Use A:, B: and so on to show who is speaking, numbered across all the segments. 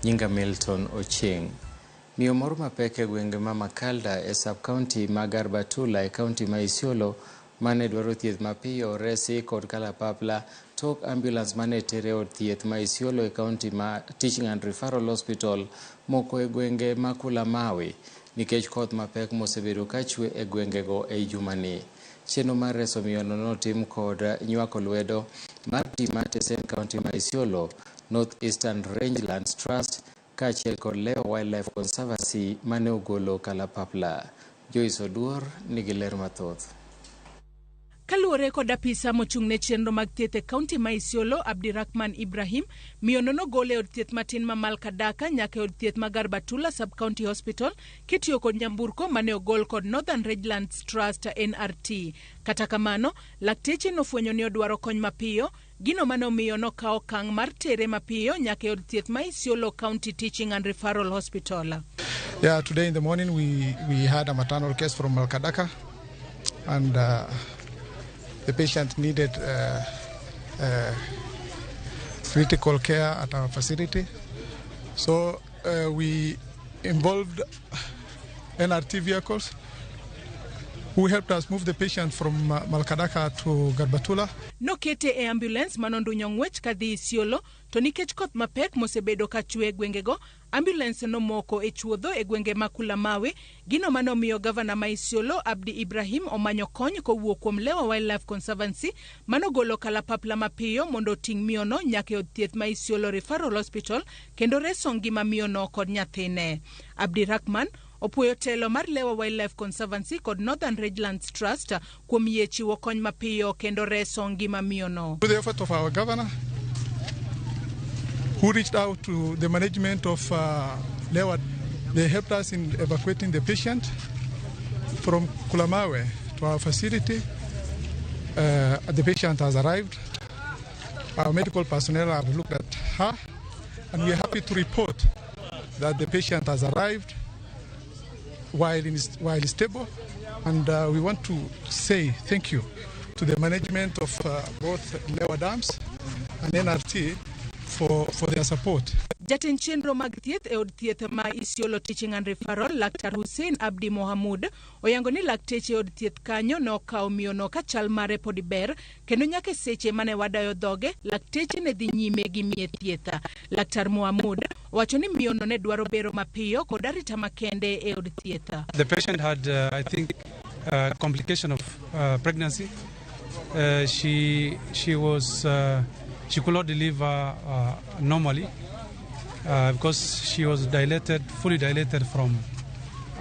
A: Nyinga Milton Ochieng. Miyo moro mapek e gwenge ma Makalda e sub-county ma Garbatula e county ma Isiolo mane dwaro thieth mapiyo oresi kod kalapapla tok ambulance mane tere od thieth ma Isiolo e county ma Teaching and Referral Hospital moko e gwenge ma Kulamawe nikech koth mapek mosebedo kachwe e gwengego ei jumani. Chenro mar reso miyono notim kod nywako lwedo mar tim mar Tesen County ma Isiolo, North Eastern Rangelands Trust kaachiel kod Lewa Wildlife Conservancy mane ogolo kalapapla. Joyce Oduor nigi ler mathoth.
B: Kaluwore kod apisa mochung' ne chenro mag thieth e kaunti ma Isiolo, Abdirahman Ibrahim, miyono nogol e od thieth matin ma Malkadaka nyaka e od thieth ma Garbatula Sub-County Hospital kitiyo kod nyamburko mane ogol kod Northern Rangelands Trust NRT. Kata kamano, lakteche nofwenyo ni odwaro kony mapiyo, gino mane omiyo nokawo okang' mar tere mapiyo nyaka e od thieth ma Isiolo County Teaching and Referral Hospital.
C: Yeah, today in the morning we had a maternal case from Malkadaka, and the patient needed critical care at our facility. So we involved NRT vehicles who helped us move the patient from Malkadaka to Garbatula.
B: Nokete e ambulance manondunyo ng'wech kadhi Isiolo, to nikech koth mapek mosebedo ka chwe e gwengego, ambulance nomoko e chuodho e gwenge ma Kulamawe, gino manomiyo gavana ma Isiolo Abdi Ibrahim omanyo kony kowuok kuom Lewa Wildlife Conservancy manogolo kalapapla mapiyo mondo oting' miyono nyaka e od thieth ma Isiolo Referral Hospital kendo reso ngima miyono kod nyathine. Abdirahman opuoyo telo mar Lewa Wildlife Conservancy kod Northern Rangelands Trust kuom yie chiwo kony mapiyo kendo reso ngima miyono.
C: With the effort of our governor, who reached out to the management of Lewa, they helped us in evacuating the patient from Kulamawe to our facility. The patient has arrived. Our medical personnel have looked at her, and we are happy to report that the patient has arrived while stable. And we want to say thank you to the management of both Lewa Dams and NRT for their support.
B: Jatend chenro mag thieth e od thieth ma Isiolo Teaching and Referral, Laktar Hussein Abdi Mohamud, oyango ni lakteche e od thieth kanyo ne okawo miyono ka chal mare pod ber kendo nyaka e seche mane wadayo dhoge, lakteche ne dhi nyime gi miye thieth. Laktar Mohamud owacho ni miyono ne dwaro bero mapiyo kod arita makende e od thieth.
D: The patient had, I think, complication of pregnancy. She could not deliver normally because she was dilated, fully dilated from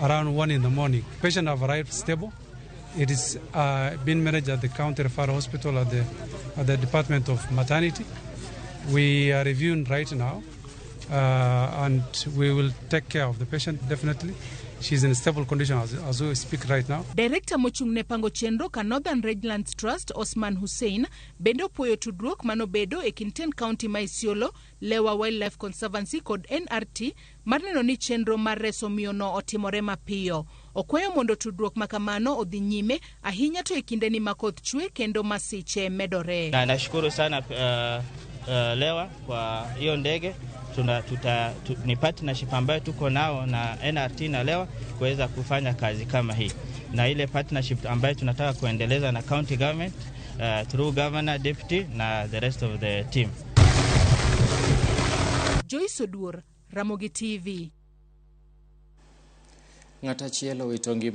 D: around 1 in the morning. Patient have arrived stable. It is being managed at the county referral hospital at the department of maternity. We are reviewing right now, and we will take care of the patient definitely. She's in a stable condition as we speak right now.
B: Direkta mochung' ne pango chenro ka Northern Rangelands Trust Osman Hussein bende opuoyo tudruok manobedo e kind ten county ma Isiolo, Lewa Wildlife Conservancy kod NRT mar neno ni chenro mar reso miyono otimore mapiyo. Okwayo mondo tudruok ma kamano odhi nyime ahinya to e kindeni ma koth chwe kendo masiche medore.
E: Na nashukuru sana Lewa kwa hiyo ndege ni partnership ambayo tuko nao na NRT na Lewa kuweza kufanya kazi kama hii, na ile partnership ambayo tunataka kuendeleza na county government through governor, deputy na the rest of the team.
B: Joyce Oduor, Ramogi TV.
A: Ng'at achiel owito ngima.